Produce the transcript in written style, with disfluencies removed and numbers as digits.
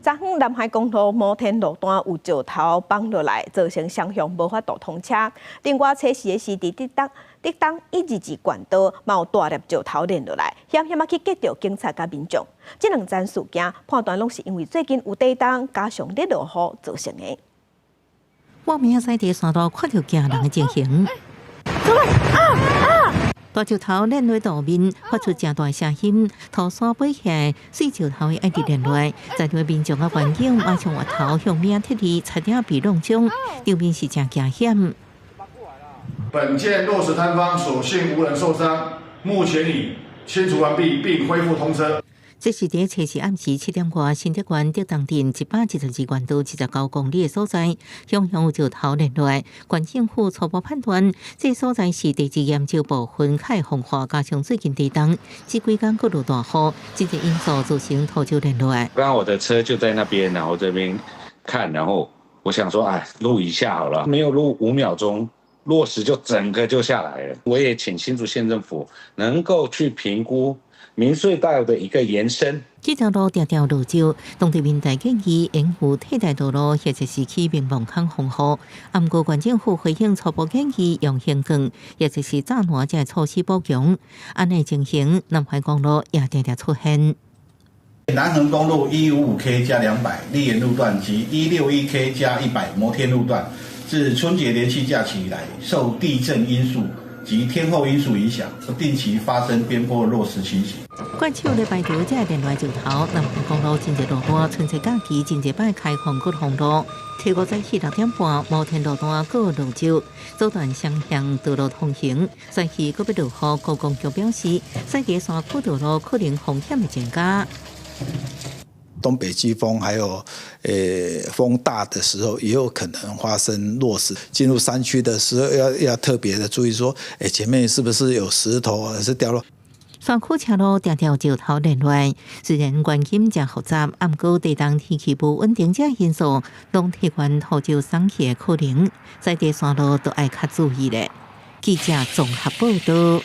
昨昏南海公路摩天路段有石頭崩落來，造成雙向無法度通車。另外，初時的時佇竹東竹東122縣道，嘛有大粒石頭連落來，險險仔去擊著警察佮民眾。這兩樁事件判斷攏是因為最近有地動加上咧落雨造成的。我明仔佇山路看著驚人的情形。大石頭連落路面，發出誠大聲音，塗沙飛起來，碎石頭會一直連落來，在場的民眾佮員警馬上越頭向命撤離，差點被弄傷，場面是誠驚險。本件落石坍方，所幸無人受傷，目前已清除完畢並恢復通車。這是佇初四暗時7點外，新竹縣竹東鎮112縣道79公里的所在，向向有石頭連落來。縣政府初步判斷，這所在是地質研究部分較會風化，加上最近地動，這幾工閣落大雨，這個因素造成土石連落來。剛剛我的車就在那邊，然後這邊看，然後我想說，哎，錄一下好了，沒有錄5秒鐘，落石就整個就下來了。我也請新竹縣政府能夠去評估明隧道的一個延伸。這條路定定落石，當地民代建議應付替代道路，或者是起明網孔防護。毋過縣政府回應初步建議用橫槓，或者是柵欄這措施補強。按呢情形，南橫公路也定定出現。南橫公路155K+200麗園路段及161K+100摩天路段，自春節連續假期以來，受地震因素及天候因素影響，不定期發生邊坡落石情形。怪手咧排除這連落石頭，南橫公路真濟路段春節假期真濟擺開放閣封路。初五早起6點半，摩天路段閣落石，阻斷雙向道路通行。山區閣欲落雨，觀光局表示，駛佇山區道路可能風險會增加。東北季風還有，風大的時候，也有可能發生落石。進入山區的時候，要特別的注意，說，前面是不是有石頭，還是掉落？山區車路定定石頭連落，雖然環境誠複雜，毋過地動天氣無穩定這因素，攏提懸土石鬆去的可能，駛佇山路都愛較注意咧。記者綜合報道。